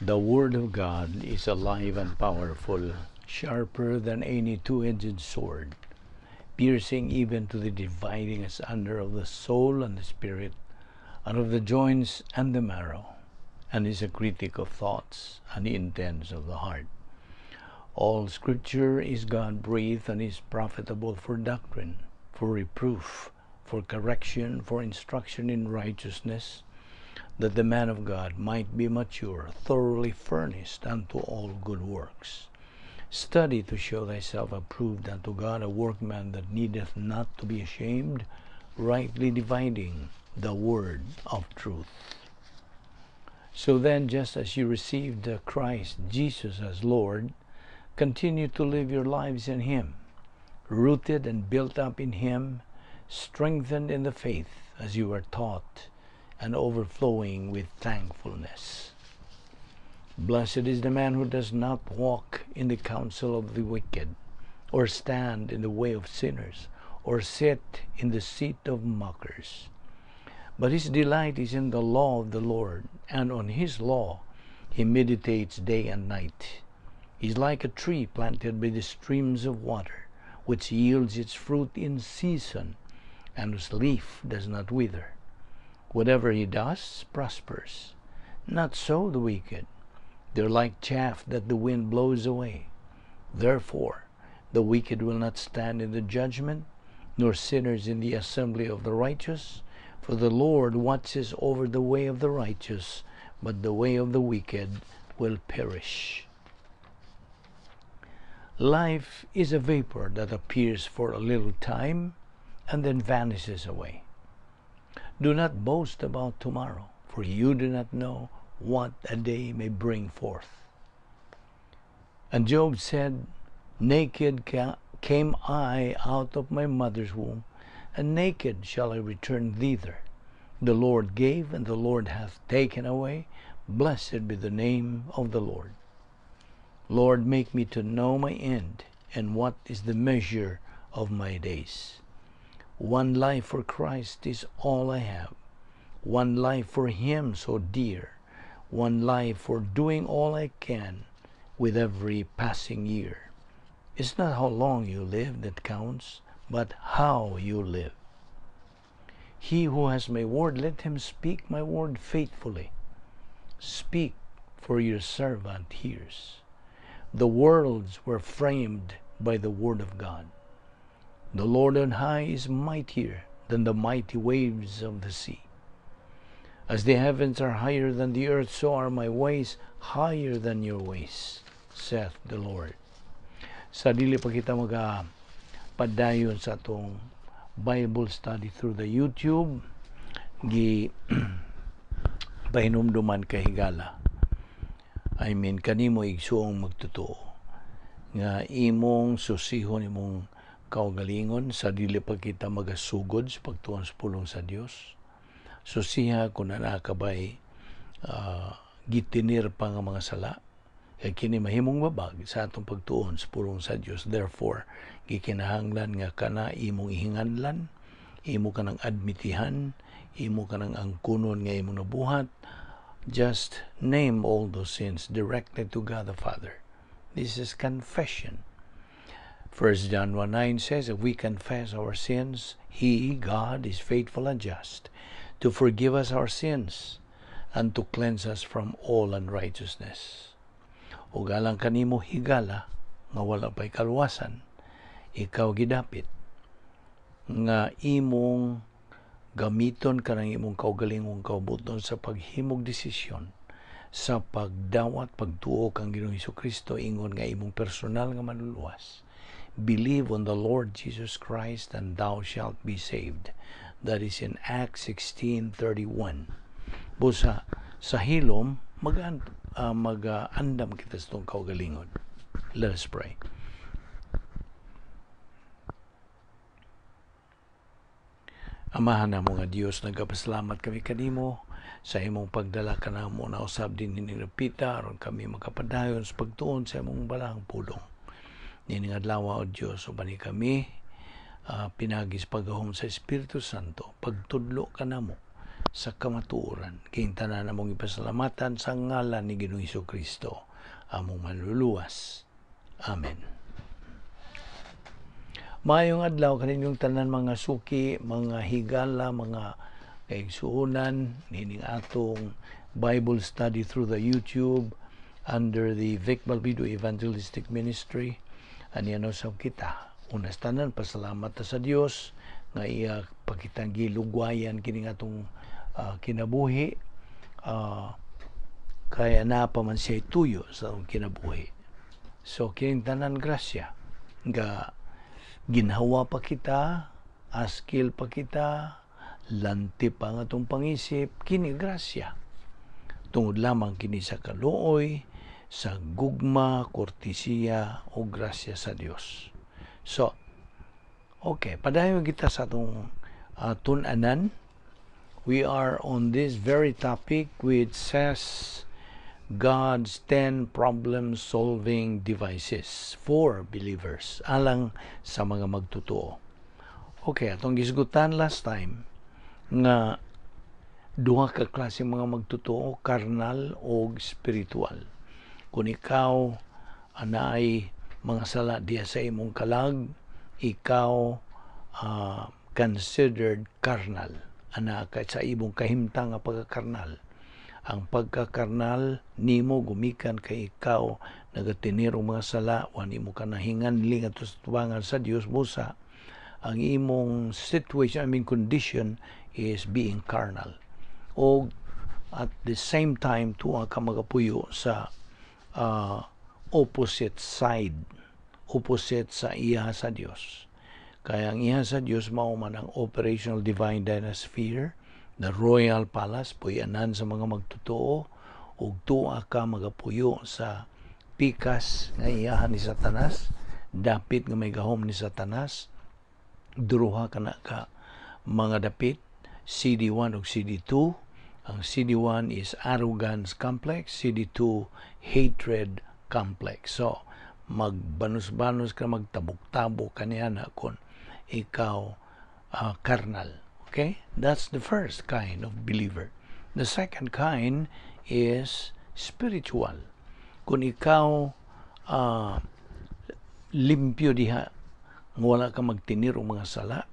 The Word of God is alive and powerful, sharper than any two-edged sword, piercing even to the dividing asunder of the soul and the spirit, and of the joints and the marrow, and is a critic of thoughts and the intents of the heart. All Scripture is God-breathed and is profitable for doctrine, for reproof, for correction, for instruction in righteousness, that the man of God might be mature, thoroughly furnished unto all good works. Study to show thyself approved unto God, a workman that needeth not to be ashamed, rightly dividing the word of truth. So then, just as you received Christ Jesus as Lord, continue to live your lives in Him, rooted and built up in Him, strengthened in the faith as you were taught, and overflowing with thankfulness. Blessed is the man who does not walk in the counsel of the wicked, or stand in the way of sinners, or sit in the seat of mockers. But his delight is in the law of the Lord, and on his law he meditates day and night. He is like a tree planted by the streams of water, which yields its fruit in season, and whose leaf does not wither. Whatever he does prospers. Not so the wicked. They're like chaff that the wind blows away. Therefore, the wicked will not stand in the judgment, nor sinners in the assembly of the righteous. For the Lord watches over the way of the righteous, but the way of the wicked will perish. Life is a vapor that appears for a little time and then vanishes away. Do not boast about tomorrow, for you do not know what a day may bring forth. And Job said, "Naked came I out of my mother's womb, and naked shall I return thither. The Lord gave, and the Lord hath taken away. Blessed be the name of the Lord. Lord, make me to know my end, and what is the measure of my days. One life for Christ is all I have. One life for Him so dear. One life for doing all I can with every passing year. It's not how long you live that counts, but how you live. He who has my word, let him speak my word faithfully. Speak, for your servant hears. The worlds were framed by the word of God. The Lord on high is mightier than the mighty waves of the sea. As the heavens are higher than the earth, so are my ways higher than your ways, saith the Lord." Sa dili pa kita maga padayon sa atong Bible study through the YouTube, gi pahinumduman ka, higala. I mean, kanimo igsuong magtotoo nga imong susihon imong kaugalingon sa dili pa kita magasugod sa pagtuon sa pulong sa Dios. Susiha kung naa ka bay gitinir pa nga mga sala, kay kini mahimong babag sa atong pagtuon sa pulong sa Dios. Therefore, gikinahanglan nga kana imong ihinganlan, imo kanang admitihan, imo kanang angkunon nga imong nabuhat. Just name all those sins directly to God the Father. This is confession. 1 John 1:9 says, "If we confess our sins, He, God, is faithful and just to forgive us our sins and to cleanse us from all unrighteousness." Ug alang kanimo, higala, nga wala pa'y kaluwasan, ikaw gidapit nga imong gamiton kanang imong kaugalingong kaubuton sa paghimog desisyon sa pagdawat, pagtuo kang Ginoong Kristo ingon nga imong personal nga manluluwas. "Believe on the Lord Jesus Christ and thou shalt be saved." That is in Acts 16:31. Busa sa hilom mag-andam kita sa atong kaugalingon. Let us pray. Amahan namo nga Dios, nagapasalamat kami kanimo sa imong pagdala kanamo na usab din ni Pita aron kami makapadayon sa pagtuon sa imong balahang pulong. Nining adlaw, o Dios, uban ni kami pinaagi sa paggahom sa Espiritu Santo, pagtudlo kanamo Sa kamatuoran. Kining tanan among ipasalamatan sa ngalan ni Ginoong Kristo, among Manluluwas. Amen. Maayong adlaw kaninyong tanan, mga suki, mga higala, mga kaigsuonan nining atong Bible study through the YouTube under the Vic Balbido Evangelistic Ministry. Aniya usab kita. Unas tanan, pasalamat ta sa Dios nga iya pa kitang gilugwayan kining atong kinabuhi, kaya na pa man siya tuyo sa atong kinabuhi. So kining tanan grasya nga ginhawa pa kita, askil pa kita, lanti pa ang atong pangisip, kini grasya. Tungod lamang kini sa kaluoy, sa gugma, kortesiya o grasya sa Dios. So, okay, padayon kita sa atong tun-anan. We are on this very topic which says God's 10 problem-solving devices for believers, alang sa mga magtotoo. Okay, atong gisgutan last time nga duha ka klase mga magtotoo, karnal o spiritual. Kung ikaw anay mga sala diya sa imong kalag, ikaw considered karnal. Ana ka sa imong kahimtang nga pagkakarnal. Ang pagkakarnal nimo gumikan kay ikaw nagatinir og mga sala, wa nimo ka nahinganli ngadto sa tubangan sa Dios, busa ang imong situation, I mean condition, is being carnal. O at the same time, tuwa ka magapuyo sa opposite side, opposite sa iya sa Dios. Kaya ang iya sa Dios mao man ang operational divine dynasphere, the royal palace, puyanan sa mga magtotoo, ug tuwa ka magapuyo sa pikas nga iyahan ni Satanas, dapit nga may gahom ni Satanas, duruha ka na ka mga dapit, CD1 ug CD2. Ang CD1 is arrogance complex, CD2 hatred complex. So, magbanos-banos ka, magtabok-tabok ka niya na kung ikaw carnal. Okay? That's the first kind of believer. The second kind is spiritual. Kung ikaw limpyo diha, wala ka magtinir og mga sala.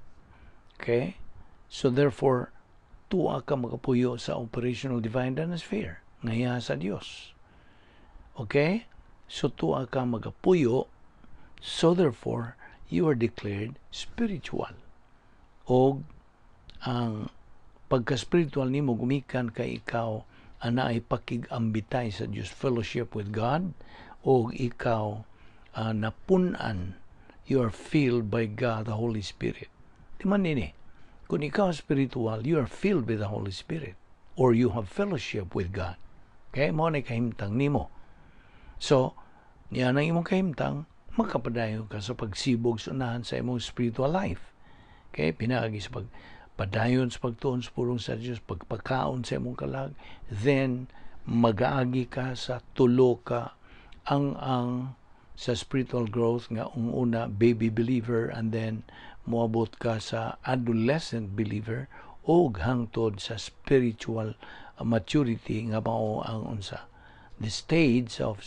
Okay? So therefore, tuwa ka makapuyo sa operational divine sphere nga sa Dios. Okay? So tuwa ka magapuyo, so therefore, you are declared spiritual. O ang pagka-spiritual nimo gumikan kay ikaw ana ay pakig-ambitay sa Dios, fellowship with God, o ikaw napun-an, you are filled by God the Holy Spirit. Di man nini? Kung ikaw spiritual, you are filled with the Holy Spirit or you have fellowship with God. Okay? Mao na kahimtang nimo. So, niya nang imong kahimtang, makapadayon ka sa pagsibog sa unahan sa imong spiritual life. Okay? Pinaagi sa pagpadayon sa pagtuon sa pulong sa Dios, pagpakaon sa imong kalag, then magaagi ka sa tulo ka ang sa spiritual growth nga ang una baby believer and then moabot ka sa adolescent believer o hangtod sa spiritual maturity nga mao ang unsa, the stage of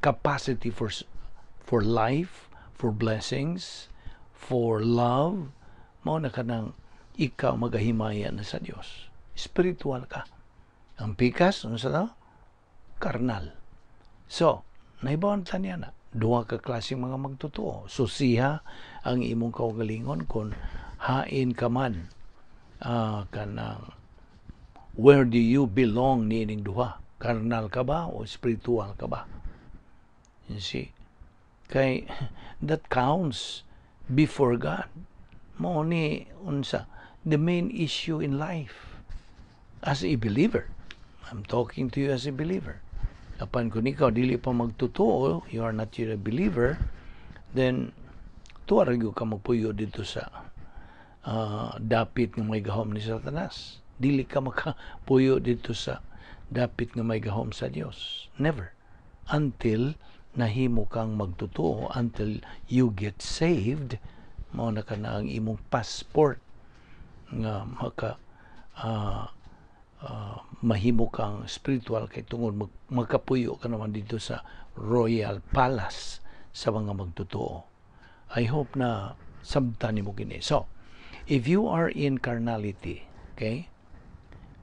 capacity for life, for blessings, for love. Mao na kanang ikaw magahimaya na sa Dios, spiritual ka. Ang pikas, unsa to? Karnal. So nahibawan ta niya na duha ka klase mga magtotoo. Susiha ang imong kaugalingon kung hain ka man, kanang where do you belong niining duha? Karnal ka ba o spiritual ka ba? You see? Kay that counts before God. Mao ni unsa the main issue in life as a believer. I'm talking to you as a believer. Apan kung ikaw dili pa magtotoo, you are not yet a believer, then tuwa ra gyud ka magpuyo dito sa dapit nga may gahom ni Satanas. Dili ka makapuyo dito sa dapit nga may gahom sa Dios. Never. Until nahimo kang magtotoo, until you get saved, mao na ka na ang imong passport nga maka mahimo kang spiritual kay tungod magkapuyo ka naman dito sa royal palace sa mga magtotoo. I hope na sabtan nimo kini. So, if you are in carnality, okay?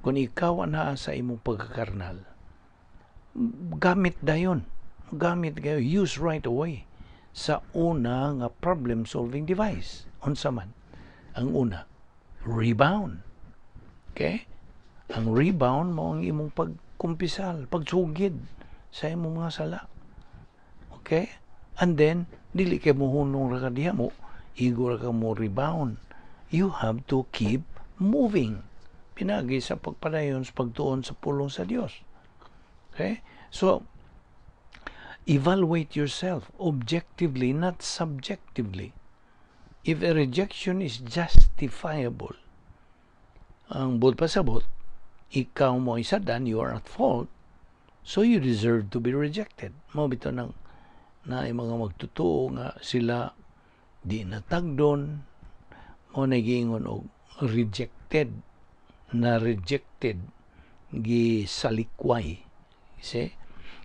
Kung ikaw anaa sa imong pagkakarnal, gamit dayon. Gamit kayo, use right away sa una nga problem solving device. Unsa man? Ang una, rebound. Okay? Ang rebound mao ang imong pagkumpisal, pagsugid sa imong mga sala. Okay? And then, dili kay mo hunong ra ka diha mo, igo ra ka mo rebound. You have to keep moving. Pinagi sa pagpadayon sa pagtuon sa pulong sa Dios. Okay? So, evaluate yourself objectively, not subjectively. If a rejection is justifiable, ang buot pasabot, ikaw mo isadan, you are at fault, so you deserve to be rejected. Mao bitaw nang na mga magtotoo nga sila di natagdon, mao na giingon og rejected, na rejected, gisalikway. See?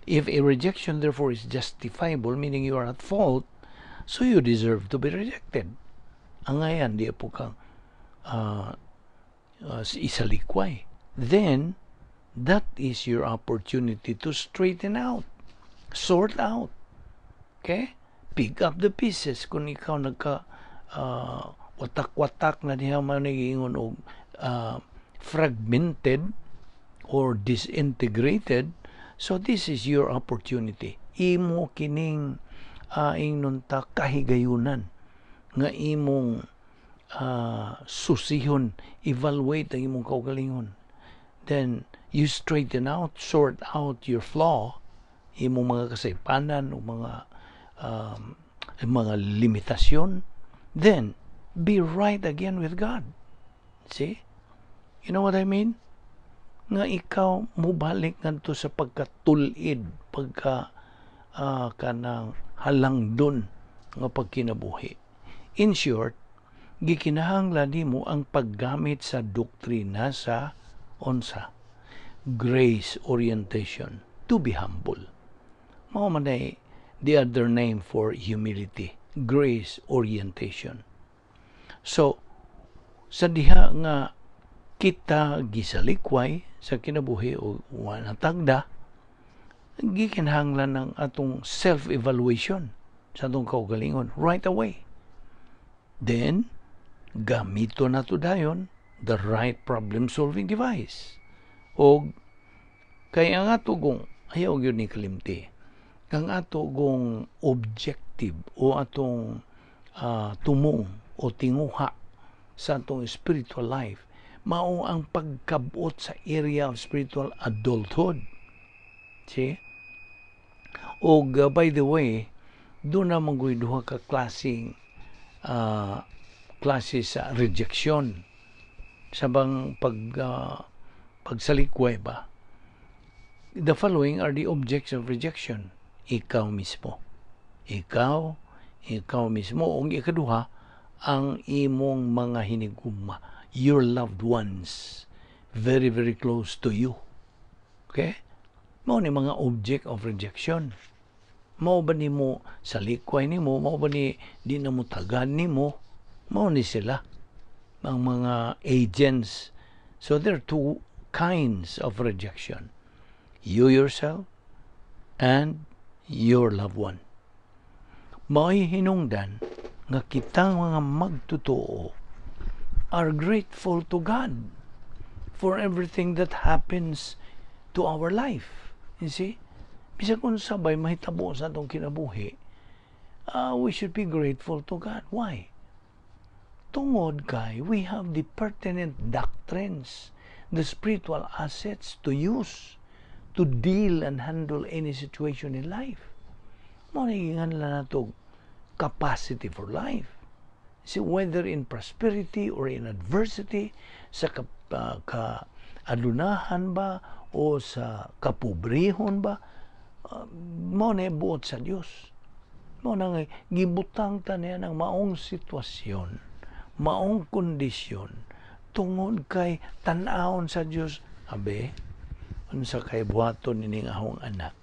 If a rejection therefore is justifiable, meaning you are at fault, so you deserve to be rejected. Ang ngayan, di po kang isalikway. Then, that is your opportunity to straighten out, sort out. Okay? Pick up the pieces. Kung ikaw nagka watak-watak na diha man nag-iingon og fragmented or disintegrated, so this is your opportunity. Imo kining ingnon ta kahigayunan nga imong susihon, evaluate ang imong kaugalingon. Then you straighten out, sort out your flaw, imong mga kasaypanan o mga limitasyon. Then be right again with God. See? You know what I mean? Nga ikaw mubalik ngadto sa pagkatulid, pagka kanang halangdon nga pagkinabuhi. In short, gikinahanglan nimo ang paggamit sa doktrina sa onsa, grace orientation, to be humble. Mao man ay the other name for humility, grace orientation. So sa diha nga kita gisalikway sa kinabuhi o wa natagda, gikinahanglan ng atong self-evaluation sa atong kaugalingon right away. Then gamito nato dayon the right problem-solving device. Og kay ang ato gong ayaw gyud ni kalimti, ang ato gong objective o atong tumong o tinguha sa atong spiritual life mao ang pagkabot sa area of spiritual adulthood. See? Og by the way, doon na man duha ka klaseng klase sa rejection sa bang pagsalikway ba. The following are the objects of rejection: ikaw mismo, ikaw mismo, ug ikaduha, ang imong mga hinigugma, your loved ones, very, very close to you. Okay, mao ni mga object of rejection. Mao ba nimo salikway nimo, mao ba ni di na mo tagad nimo, mao ni sila ang mga agents. So there are two kinds of rejection: you yourself and your loved one. Mao'y hinungdan nga kitang mga magtotoo are grateful to God for everything that happens to our life. You see? Bisag unsa bay mahitabo sa atong kinabuhi, we should be grateful to God. Why? Tungod kay we have the pertinent doctrines, the spiritual assets to use to deal and handle any situation in life. Mao na lang nato capacity for life. See, whether in prosperity or in adversity, sa ka adunahan ba o sa kapobrehon ba, mao na buot sa Dios. Mao na nga gibutang ta niya ng maong sitwasyon, maong kondisyon. Tungod kay tan-awon sa Dios, abe, unsa kay buhaton ining akong anak?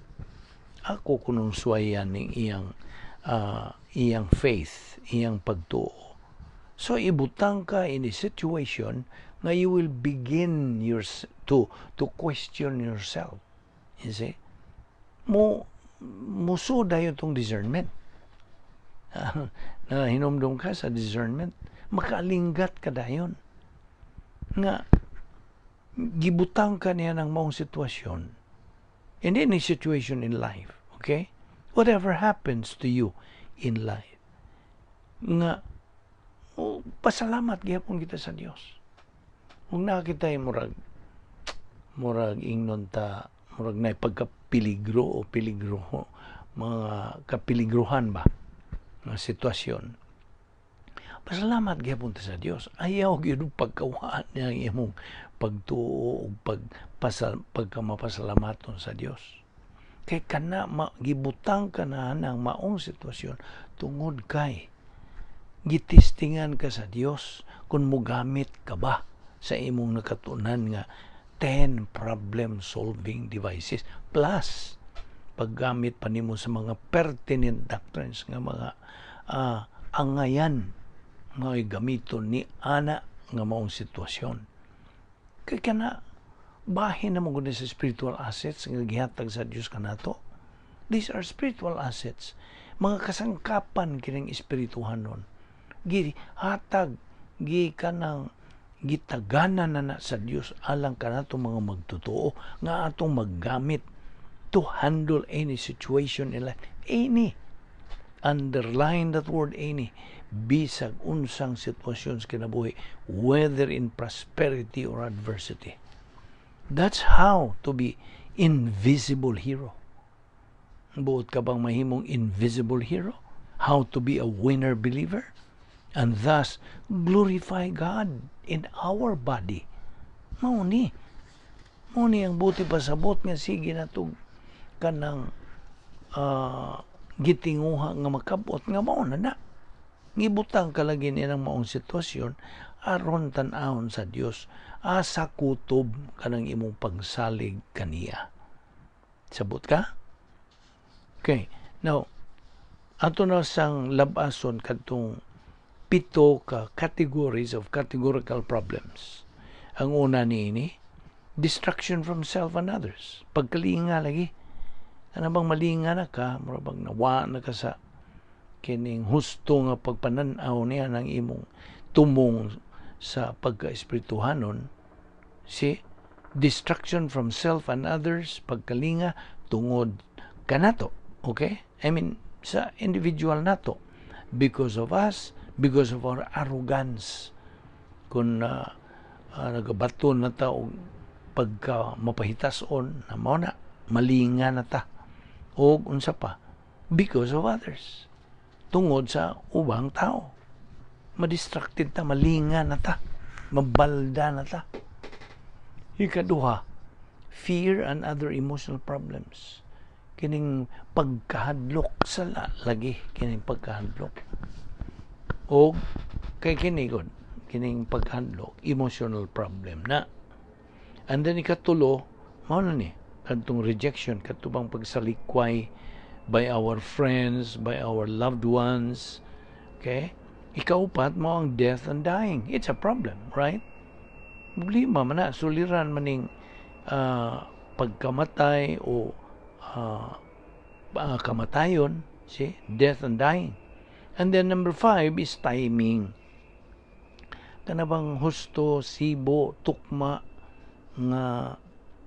Ako kunong suwayan ning iyang faith, iyang pagtuo. So ibutang ka in a situation nga you will begin your to question yourself. You see? Mo musuda yun tong discernment. Na hinumdum ka sa discernment, makalinggat ka dayon. Nga gibutang ka niya ng maong sitwasyon. In any situation in life, okay? Whatever happens to you in life, nga oh, pasalamat gihapon kita sa Dios. Kung nakita murag murag ingnon ta, murag na pagkapiligro o peligro, mga kapiligruhan ba nga sitwasyon, pasalamat gihapon ta sa Dios. Ayaw gyud pagkawaan niya ang imong pagtuo ug pagkamapasalamaton sa Dios, kay kana gibutang ka na ng maong sitwasyon tungod kay gitistingan ka sa Dios kung mogamit ka ba sa imong nakatunan nga 10 problem solving devices, plus paggamit pa nimo sa mga pertinent doctrines nga mga angayan nga gamiton ni ana nga maong sitwasyon. Kay kana bahin na mo gud sa spiritual assets nga gihatag sa Dios kanato. These are spiritual assets, mga kasangkapan kining espirituhanon, gihatag, gikanang gitagana na na sa Dios alang kanato mga magtotoo nga atong maggamit to handle any situation in life. Any, underline that word "any", bisag unsang sitwasyon sa kinabuhi, whether in prosperity or adversity. That's how to be invisible hero. Buot ka bang mahimong invisible hero? How to be a winner believer and thus glorify God in our body. Mao ni. Mao ni ang buti pasabot nga sige na tug kanang gitinguha nga makabot nga mao na na. Gibutang ka lagi ni maong sitwasyon aron tan-awon sa Dios asa kutob kanang imong pagsalig kaniya. Sabot ka? Okay. Now, ato na sang labason kadtong pito ka categories of categorical problems. Ang una niini, distraction from self and others. Pagkalinga lagi. Ano bang malinga na ka, mura bang nawa na ka sa kining husto nga pagpananaw niya ng imong tumong sa pagka-espirituhanon, si distraction from self and others, pagkalinga tungod kanato. Okay? I mean, sa individual nato. Because of us, because of our arrogance. Kung nagabato na ta og pagka mapahitason na mao na malinga na ta, og unsa pa, because of others, tungod sa ubang tao, madistracted ta, malinga na ta, mabalda na ta. Ikaduha, fear and other emotional problems, kining pagkahadlok sa lagi, kining pagkahadlok, og kay kini gud, kining pagkahadlok, emotional problem na. And then ikatulo, mao na ni kadtong rejection, kadto bang pagsalikway by our friends, by our loved ones. Okay? Ikaupat mao ang death and dying. It's a problem, right? Problema man na, suliran maning pagkamatay o kamatayon, see? Death and dying. And then number 5 is timing. Kana bang husto, sibo, tukma nga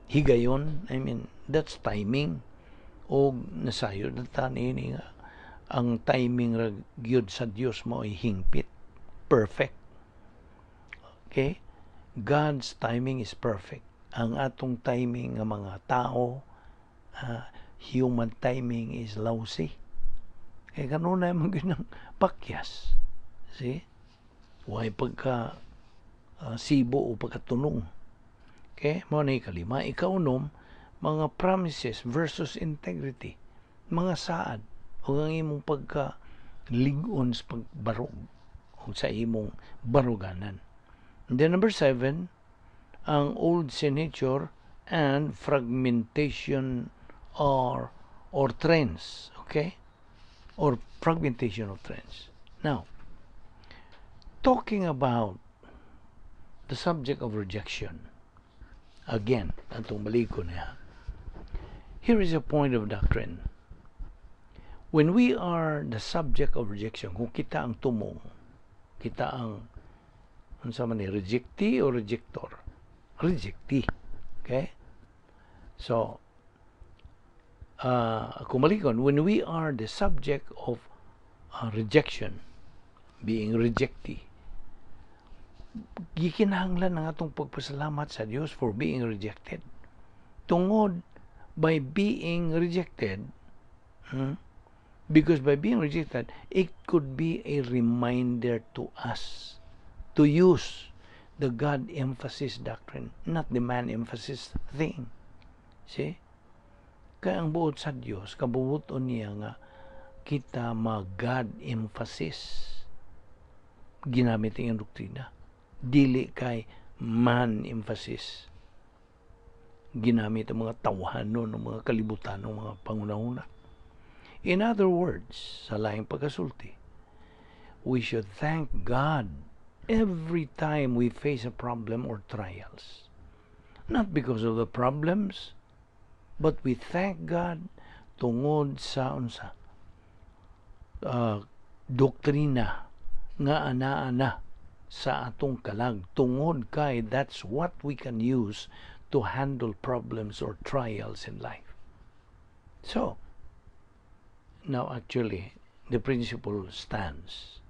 higayon, I mean, that's timing. O nasayod na ta niini nga ang timing ra gyud sa Dios mo ay hingpit. Perfect. Okay? God's timing is perfect. Ang atong timing nga mga tao, human timing is lousy. Kay kanunay man gyud ng pakyas. See? Way pagka sibo o pagkatunong. Okay? Mao na ikalima. Ikaunom, mga promises versus integrity. Mga saad. O ang imong pagka lig-on sa pagbarog o sa imong baruganan. And then number seven, ang old sin nature and fragmentation or trends, okay? Or fragmentation of trends. Now, talking about the subject of rejection, again, atong balikon niya. Here is a point of doctrine. When we are the subject of rejection, kung kita ang tumong, kita ang unsa man ni, rejectee o rejector? Rejectee. Okay? So, kung balikon, when we are the subject of rejection, being rejectee, gikinahanglan ang atong pagpasalamat sa Dios for being rejected. Tungod by being rejected, Because by being rejected, it could be a reminder to us to use the God emphasis doctrine, not the man emphasis thing. See? Kaya ang buot sa Dios, kabubuton niya nga kita ma-God emphasis ginamit ang doktrina. Dili kay man emphasis ginamit ang mga tawhanon ng mga kalibutan ng mga pangunahuna. In other words, sa laing pagkasulti, we should thank God every time we face a problem or trials. Not because of the problems, but we thank God tungod sa unsa doktrina nga ana-ana sa atong kalag, tungod kay that's what we can use to handle problems or trials in life. So, now actually, the principle stands.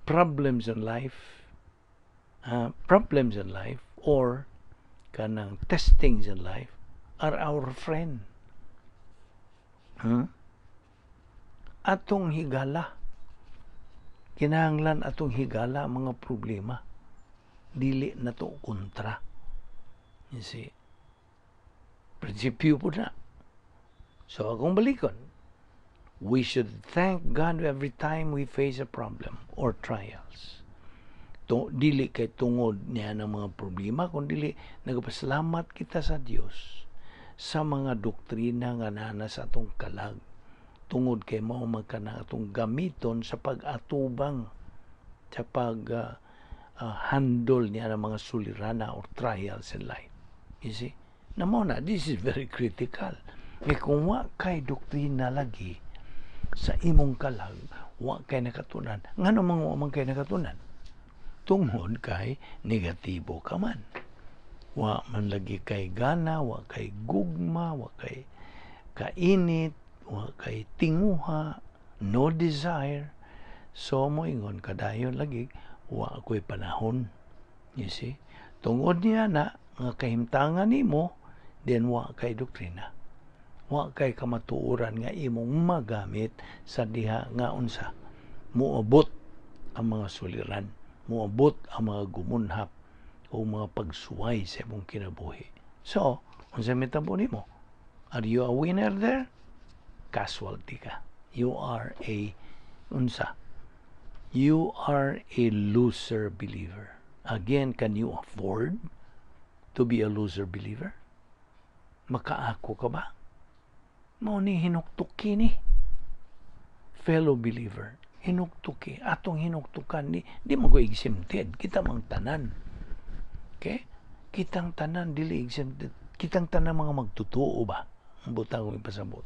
Problems in life or kanang testings in life are our friend. Atong higala. Kinahanglan atong higala ang mga problema. Dili nato kontra. You see? Prinsipyo pod na. So, akong balikon, we should thank God every time we face a problem or trials. To, dili kay tungod niya ng mga problema, kun dili nagpasalamat kita sa Dios sa mga doktrina nga naa sa atong kalag tungod kay mao man kana atong gamiton sa pag-atubang, sa pag handle niya ng mga sulirana or trials in life. You see? Na mao na, this is very critical. Kay kung wa kay doktrina lagi sa imong kalag, wa kay nakatunan. Ngano man wa man kay nakatunan? Tungod kay negatibo ka man. Wa man lagi kay gana, wa kay gugma, wa kay kainit, wa kay tinguha, no desire. So moingon kadayon lagi, wa ako'y panahon. You see? Tungod niya na nga kahimtangan nimo, then wa kay doktrina. Wa kay kamatuoran nga imong magamit sa diha nga unsa moabot ang mga suliran, moabot ang mga gumunhap o mga pagsuway sa imong kinabuhi. So, unsa may tabo nimo? Are you a winner there? Casualty ka. You are a unsa? You are a loser believer. Again, can you afford to be a loser believer? Makaako ka ba? Mao ni hinuktuki ni. Fellow believer, hinuktuki. Atong hinuktukan ni, di mo ko exempted. Kita mang tanan. Okay? Kitang tanan, dili exempted. Kitang tanan mga magtutuo ba? Ang butang kong ipasabot.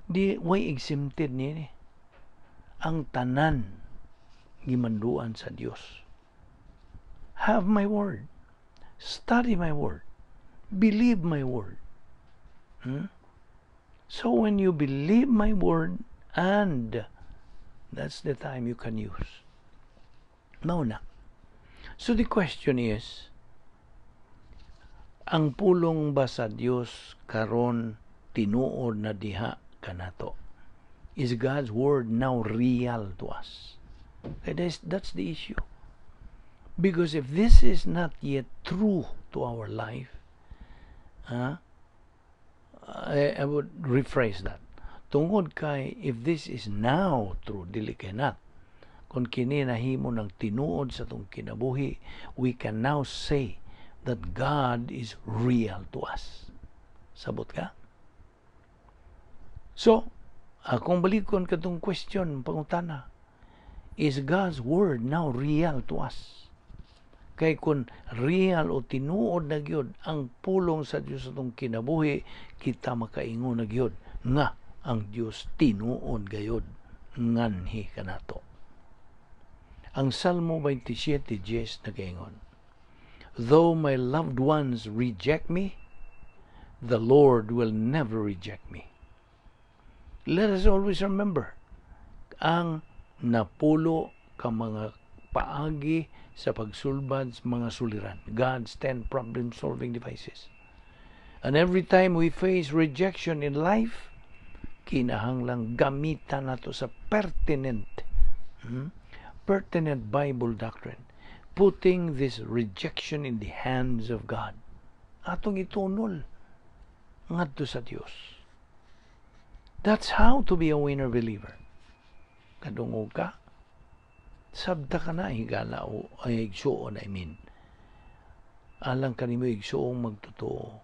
Di, way exempted ni ni. Ang tanan gimanduan sa Dios. Have my word. Study my word. Believe my word. So when you believe my word, and that's the time you can use. Mao na. So the question is, ang pulong ba sa Dios karon tinuod na diha kanato? Is God's word now real to us? Okay, that's the issue. Because if this is not yet true to our life, I would rephrase that. Tungod kay if this is now true, dili kay not. Kung kini nahimo ng tinuod sa atong kinabuhi, we can now say that God is real to us. Sabot ka? So, akong balikon katong question, pangutana, is God's word now real to us? Kay kung real o tinuod na gyud ang pulong sa Dios atong kinabuhi, kita makaingon na gyud nga ang Dios tinuod gayod nganhi kanato. Ang Salmo 27:10 nagaingon, "Though my loved ones reject me, the Lord will never reject me." Let us always remember ang 10 ka mga paagi sa pagsulbad sa mga suliran. God's 10 problem-solving devices. And every time we face rejection in life, kinahanglang gamitan nato sa pertinent Bible doctrine, putting this rejection in the hands of God. Atong itunol ngadto sa Dios. That's how to be a winner believer. Kadungog ka, sabta ka na higala o ay igsuon, I mean. Alang kanimo, igsuong magtotoo,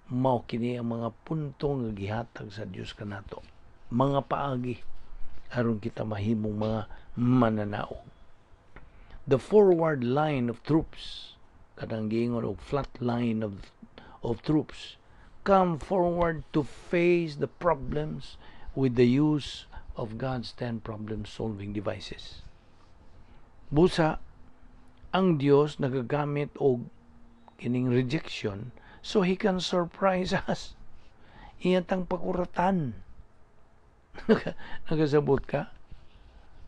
mao kini ang mga punto nga gihatag sa Dios kanato. Mga paagi aron kita mahimong mga mananaog. The forward line of troops, kanang giingon og flat line of troops, come forward to face the problems with the use of God's 10 problem-solving devices. Busa, ang Dios nagagamit og kining rejection so He can surprise us. Iya tang pakuratan. Nagasabot ka?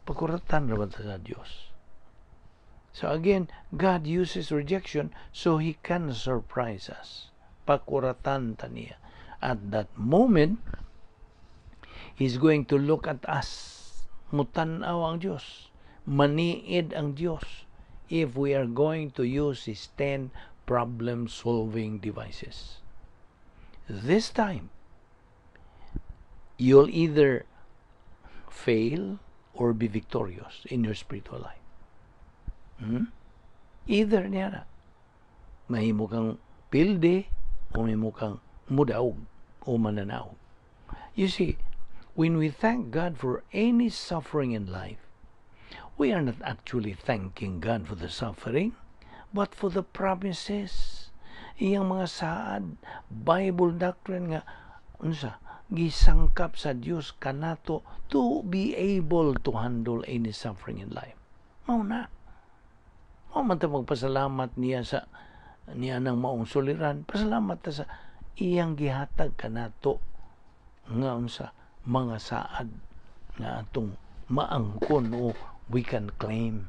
Pakuratan ra ba ta sa Dios? So again, God uses rejection so He can surprise us. Pakuratan ta niya. At that moment, He's going to look at us. Mutanaw ang Diyos. Maniid ang Diyos if we are going to use His 10 problem-solving devices. This time, you'll either fail or be victorious in your spiritual life. Either niya na. Mahimo kang pilde o mahimo kang mudaog o mananaog. You see, when we thank God for any suffering in life, we are not actually thanking God for the suffering, but for the promises. Iyang mga saad, Bible doctrine nga, unsa, gisangkap sa Dios kanato to be able to handle any suffering in life. Mao na. Mao man ta magpasalamat niya sa niya ng maong suliran. Pasalamat ta sa iyang gihatag kanato nga unsa, mga saad nga atong maangkon o we can claim.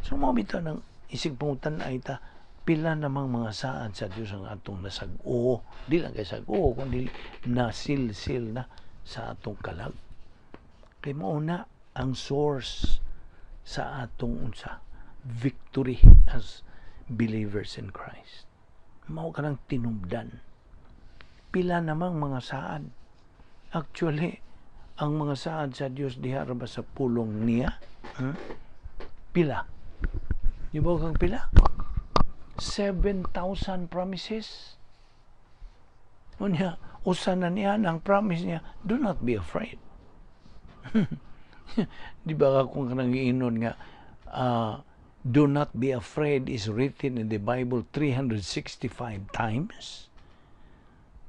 So mao bitaw nang isig pangutan ay ta, pila namang mga saad sa Dios ang atong nasag-o, di lang kay sag-o kundi nasilsil na sa atong kalag, kay mao na ang source sa atong unsa, victory as believers in Christ. Mao kanang tinubdan. Pila namang mga saad actually ang mga saad sa Dios diha ra ba sa pulong niya? Pila di ba kang pila? 7,000 promises. Unya, usa na niya ang promise niya, "Do not be afraid." Di ba kung kanang giinon nga "Do not be afraid" is written in the Bible 365 times?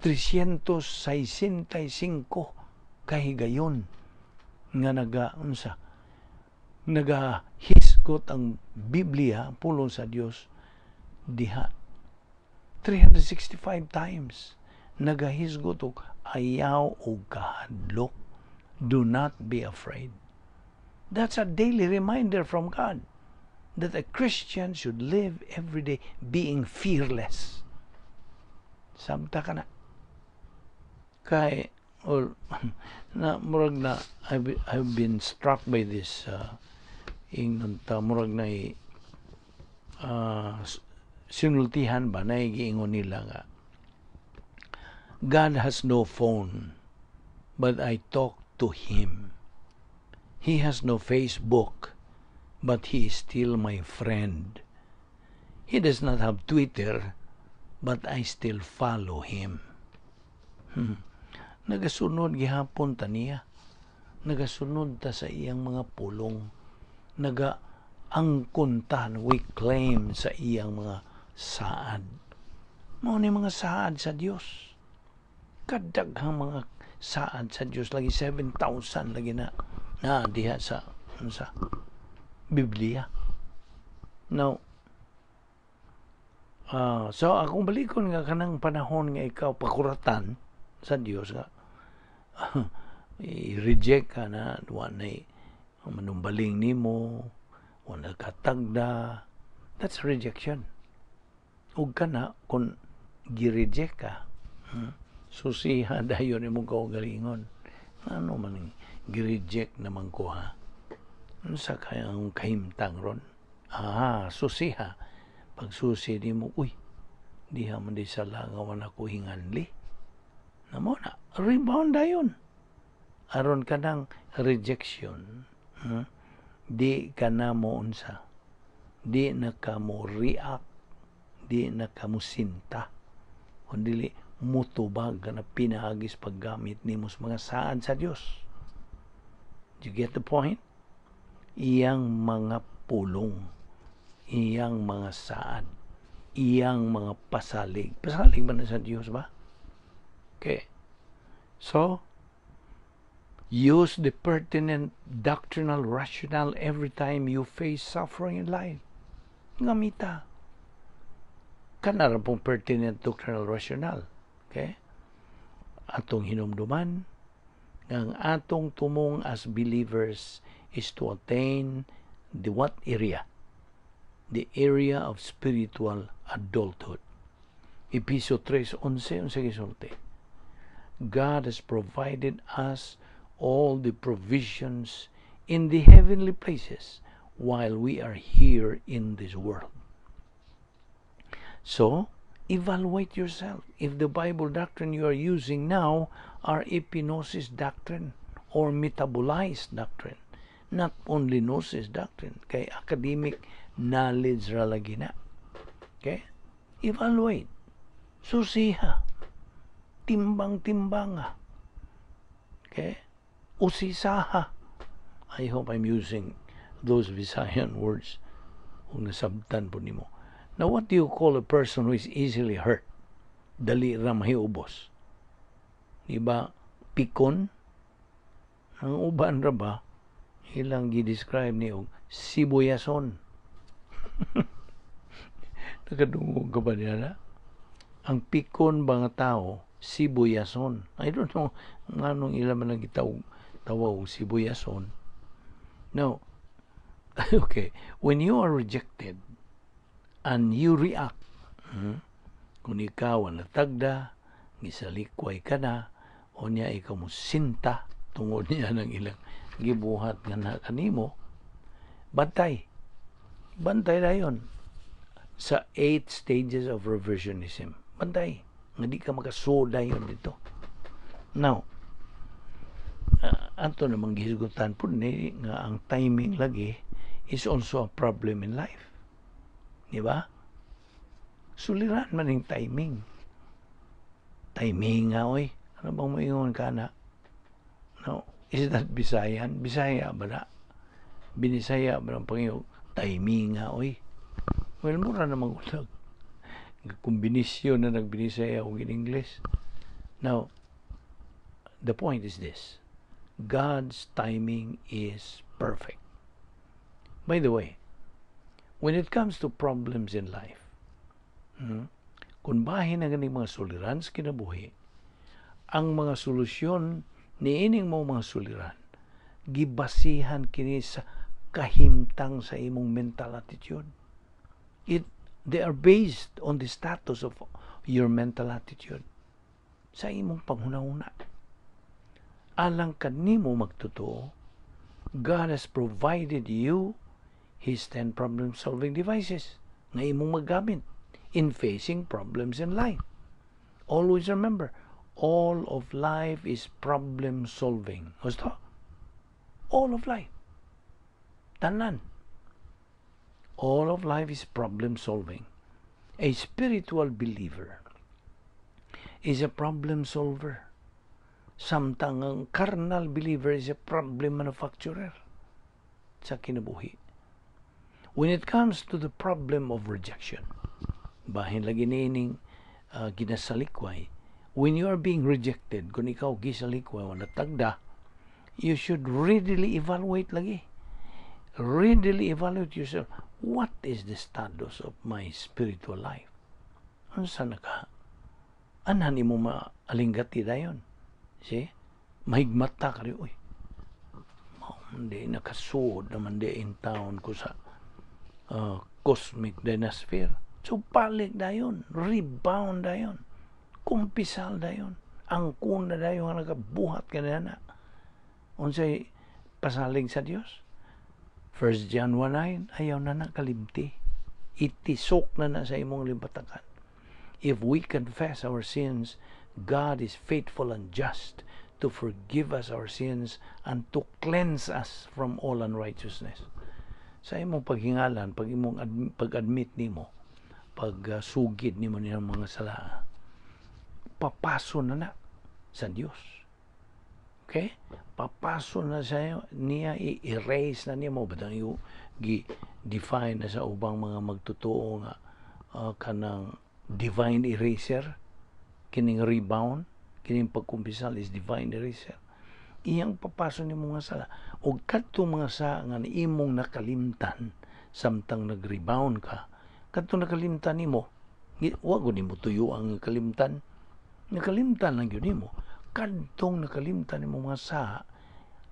365 kahigayon nga naga unsa, nagahisgot ang Biblia, ang pulong sa Dios diha. 365 times nagahisgot og ayaw og kahadlok, "Do not be afraid." That's a daily reminder from God that a Christian should live every day being fearless. Samta ka na kay or na murag na I've been struck by this ingnon ta murag na sinultihan ba na giingon nila nga God has no phone, but I talk to Him. He has no Facebook, but he is still my friend. He does not have Twitter, but I still follow him. Nagasunod gihapon ta niya. Nagasunod ta sa iyang mga pulong. Naga angkon ta, we claim sa iyang mga saad. Mao ni mga saad sa Dios. Kadaghang mga saad sa Dios, lagi 7,000 lagi na na diha sa Biblia. Now, so akong balikon nga kanang panahon nga ikaw pakuratan sa Dios nga i-reject ka na, wa na manumbaling nimo, wala ka tagda, that's rejection. Ug kana kung gi-reject ka, susiha dayon imong kaugalingon. Ano man gi-reject naman ko, ha? Unsa kaya ang kahimtang ron? Ah, susiha. Pagsusi nimo, uy, diha man di sala nga wala ko hinganli. Namo na, rebound dayon. Aron kanang rejection, Di ka na mo unsa. Di na ka mo react. Di na ka mo sinta. Kung dili, mutubag ka na pinaagis paggamit nimo sa mga saad sa Dios. Do you get the point? Iyang mga pulong, iyang mga saad, iyang mga pasalig. Pasalig ba na sa Dios ba? Okay. So, use the pertinent doctrinal rationale every time you face suffering in life. Ngamita. Kana ra pong pertinent doctrinal rationale. Okay? Atong hinumduman, ang atong tumong as believers is to attain the what area? The area of spiritual adulthood. Episo 3:11, unsa gisulti? God has provided us all the provisions in the heavenly places while we are here in this world. So, evaluate yourself if the Bible doctrine you are using now are epignosis doctrine or metabolized doctrine. Not only gnosis doctrine, kay academic knowledge ra lagi na. Okay? Evaluate. Susiha. Timbang-timbanga. Okay? Usisaha. I hope I'm using those Visayan words kung nasabtan po nimo. Now, what do you call a person who is easily hurt? Dali ra mahiubos. Di ba? Pikon? Ang uban ra ba? Ilang gi-describe ni og sibuyason. Nakadungog ka ba niya na? Ang pikon ba nga tao, sibuyason. I don't know nganong ila man ang gitawag tawag og sibuyason. No. Okay. When you are rejected and you react, kung ikaw ang natagda, gisalikway ka na, o niya ikaw mo sinta tungod niya ng ilang gibuhat nga na kanimo, bantay. Bantay dayon sa eight stages of reversionism. Bantay. Nga di ka makasuda yun dito. Now, ato namang gihisgutan po ni nga ang timing lagi is also a problem in life. Di ba? Suliran man yung timing. Timing nga, oy. Ano bang moingon ka na? No, is that Bisayan? Bisaya ba na? Binisaya ba ng pangiyog? Timing nga, oy. Well, mura namang ulag. Kombinasyon na nagbinisaya og in English. Now, the point is this. God's timing is perfect. By the way, when it comes to problems in life, kung bahin na ganing mga suliran sa kinabuhi, ang mga solusyon niining mo mga suliran, gibasihan kini sa kahimtang sa imong mental attitude. They are based on the status of your mental attitude sa imong panghunahuna. Alang kanimo magtotoo, God has provided you His 10 problem-solving devices nga imong magamit in facing problems in life. Always remember, all of life is problem solving. Gusto? All of life. Tanan. All of life is problem solving. A spiritual believer is a problem solver. Samtang ang carnal believer is a problem manufacturer sa kinabuhi. When it comes to the problem of rejection, bahin lagi niining ginasalikway, when you are being rejected, kung ikaw gisalikway o natagda, you should readily evaluate lagi. Readily evaluate yourself. What is the status of my spiritual life? Unsa na ka? Anhan imo maalinggati dayon. See? Mahigmata ka rin. Uy, mao di nakasuod naman di in town ko sa cosmic dynasphere. So, balik dayon. Rebound dayon. Kumpisal dayon. Ang kuna dayon nga nagabuhat ka na. Unsay pasalig sa Dios? 1 John 1:9, ayaw na na kalimti. Itisok na na sa imong limbatakan. If we confess our sins, God is faithful and just to forgive us our sins and to cleanse us from all unrighteousness. Sa imong paghingalan, pag imong pag-admit nimo, pag sugid nimo niyang mga sala, papaso na na sa Dios. Okay? Papaso na sa niya, i-erase na niya mo. Batang yung gi-define na sa ubang mga magtotoo nga kanang divine eraser, kining rebound, kining pagkumpisal is divine eraser. Iyang papaso ni mga sala. O kadto mga sa nga imong nakalimtan samtang nag-rebound ka, kadto nakalimtan nimo, wa gud nimo tuyo ang kalimtan. Nakalimtan lang gyud nimo. Kadtong nakalimtan nimo mga sa,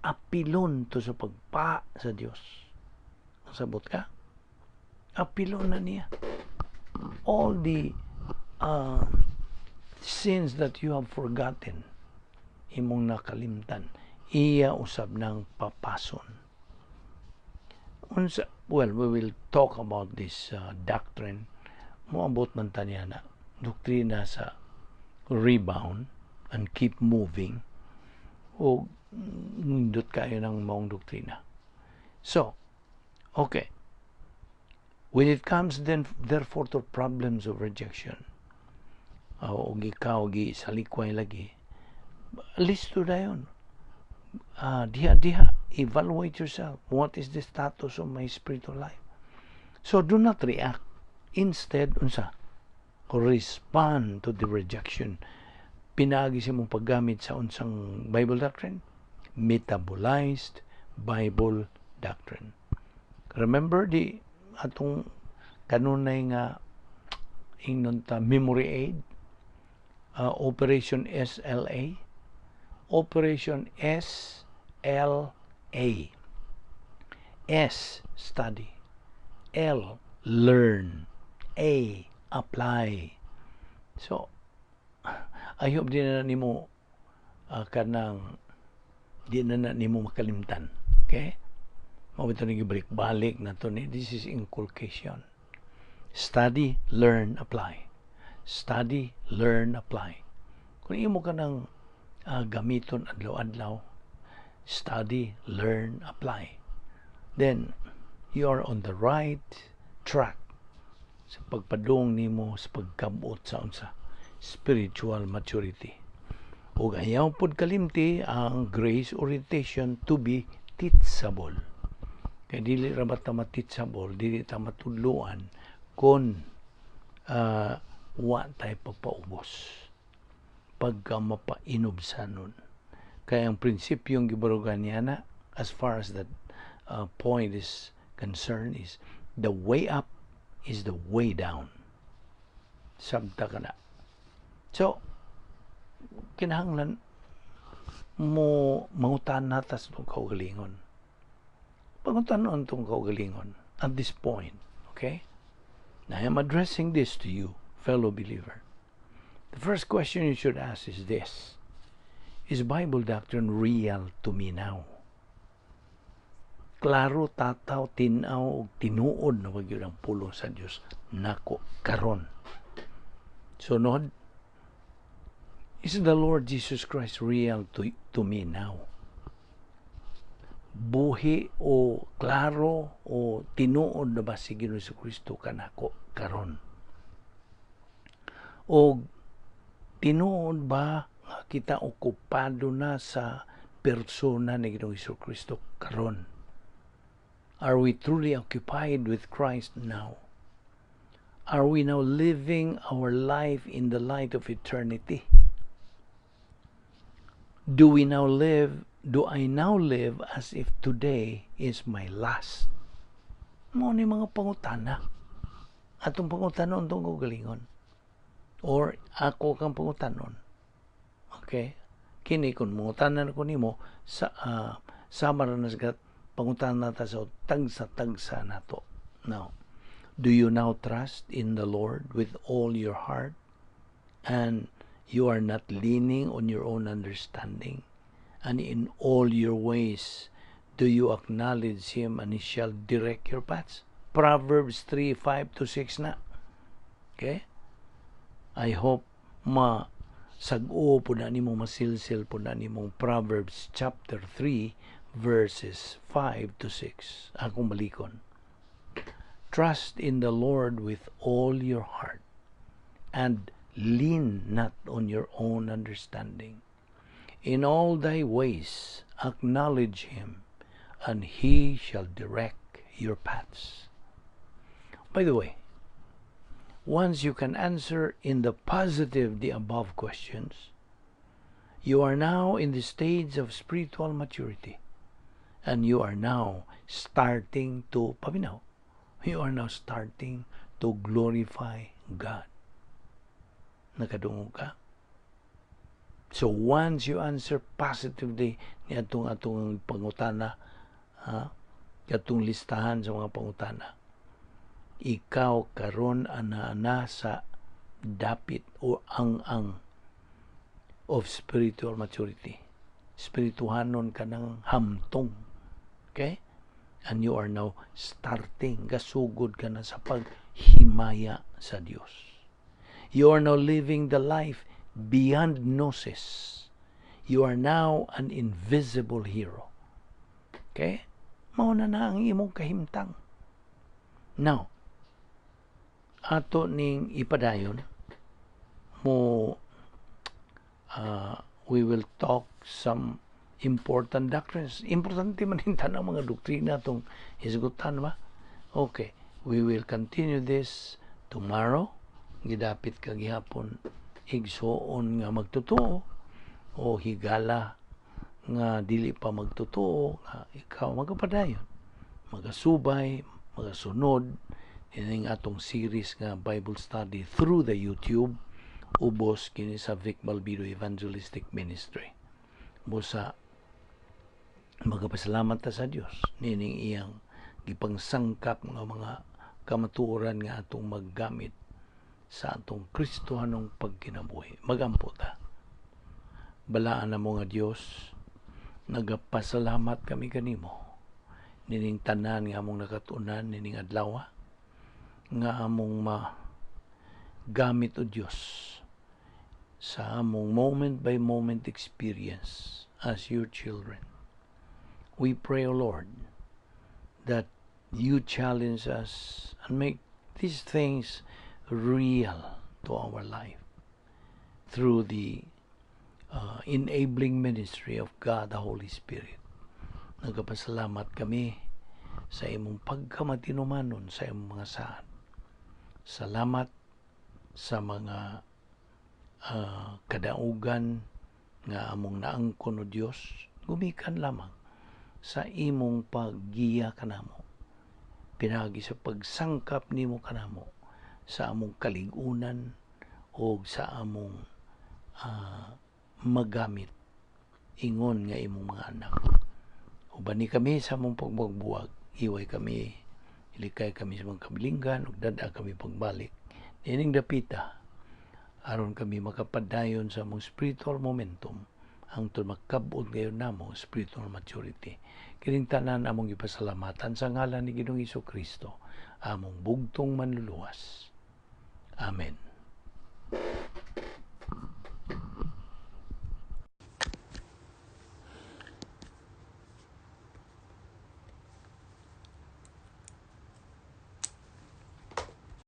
apilon to sa pagpa sa Dios. Sabot ka? Apilon na niya. All the sins that you have forgotten, imong nakalimtan, iya usab ng papason. Unsa, well, we will talk about this doctrine. Moabot man ta niya na doktrina sa rebound and keep moving o nindot kayo ng maong doktrina. So, okay. When it comes then therefore to problems of rejection, o ikaw gi salikway lagi, listo dayon. Diha diha, evaluate yourself. What is the status of my spiritual life? So do not react. Instead, unsa? Respond to the rejection. Pinaagi sa imong paggamit sa unsang Bible doctrine? Metabolized Bible doctrine. Remember the atong kanunay nga ingnon ta memory aid, Operation SLA, Operation SLA. S, study. L, learn. A, apply. So I hope di na nimo kanang di na na nimo makalimtan, okay? Mao ito ni balik-balik na to ni. This is inculcation. Study, learn, apply. Study, learn, apply. Kung imo ka ng gamiton adlaw-adlaw, study, learn, apply, then you are on the right track sa pagpadung nimo sa pagkabot sa unsa? Spiritual maturity. Ug ayaw pod kalimti ang grace orientation to be teachable. Kay dili ra ba ta ma-teachable, dili ta matudloan kung wa tay pagpaubos, pagka mapainubsanon. Kaya ang prinsipyong gibarugan niya na, as far as that point is concerned, is the way up is the way down. Sabta ka na. So, kinahanglan mo mangutan na ta sa itong kaugalingon. Pangutanon itong kaugalingon at this point, okay? Now, I am addressing this to you, fellow believer. The first question you should ask is this: Is Bible doctrine real to me now? Klaro, tataw, tinaw, ug tinuod na wag yun ang pulong sa Dios nako karon? Sunod, is the Lord Jesus Christ real to me now? Buhi o klaro o tinuod na ba si Ginoong Kristo kanako karon? O tinuod ba nga kita okupado na sa persona ni Ginoong Kristo karon? Are we truly occupied with Christ now? Are we now living our life in the light of eternity? Do we now live, do I now live as if today is my last? Mao ni mga pangutana. Atong pangutanon atong kaugalingon. Or ako kang pangutanon. Okay? Kini kung mangutana ko nimo sa sama ra na sa pangutana ta sa tagsa-tagsa nato. Now, do you now trust in the Lord with all your heart and you are not leaning on your own understanding? And in all your ways, do you acknowledge Him and He shall direct your paths? Proverbs 3, 5 to 6 na. Okay? I hope ma sag-o po na nimo, masilsil po na nimong Proverbs chapter 3 verses 5 to 6. Akong balikon. Trust in the Lord with all your heart and lean not on your own understanding. In all thy ways acknowledge Him, and He shall direct your paths. By the way, once you can answer in the positive the above questions, you are now in the stage of spiritual maturity, and you are now starting to, paminaw, you are now starting to glorify God. Nakadungog ka? So once you answer positively ni atong atong pangutana, ha, katong listahan sa mga pangutana, ikaw karon ana-ana sa dapit o ang-ang of spiritual maturity. Spirituhanon ka ng hamtong. Okay? And you are now starting, gasugod ka na sa paghimaya sa Dios. You are now living the life beyond gnosis. You are now an invisible hero. Okay? Mao na na ang imong kahimtang. Now, ato ning ipadayon mo, we will talk some important doctrines. Importante man din tanang mga doktrina atong hisgutan ba? Okay, we will continue this tomorrow. Gidapit ka gihapon, igsuon nga magtotoo o higala nga dili pa magtotoo, nga ikaw magapadayon, magasubay, magasunod ining atong series nga Bible study through the YouTube, ubos kini sa Vic Balbido Evangelistic Ministry. Busa magapasalamat ta sa Dios nining iyang gipangsangkap nga mga kamatuoran nga atong maggamit sa atong Kristohanong pagkinabuhi. Magampo ta. Balaan namo nga Dios, nagapasalamat kami kanimo nining tanan nga among nakatunan nining adlaw nga among magamit, o Dios, sa among moment by moment experience as your children. We pray, O Lord, that you challenge us and make these things real to our life through the enabling ministry of God the Holy Spirit. Nagapasalamat kami sa imong pagkamatinumanon sa imong mga saad. Salamat sa mga kadaugan nga among naangkon, o Dios, gumikan lamang sa imong paggiya kanamo pinaagi sa pagsangkap nimo kanamo sa among kaligunan o sa among magamit ingon nga imong mga anak. Ubani kami sa among pagbuwag, iway kami, ilikay kami sa mga kabilinggan ug dad-a kami pagbalik niining dapita aron kami makapadayon sa among spiritual momentum hangtod makab-ot gayud namo spiritual maturity. Kining tanan among gipasalamatan sa ngalan ni Ginoong Kristo, among bugtong Manluluwas. Amen.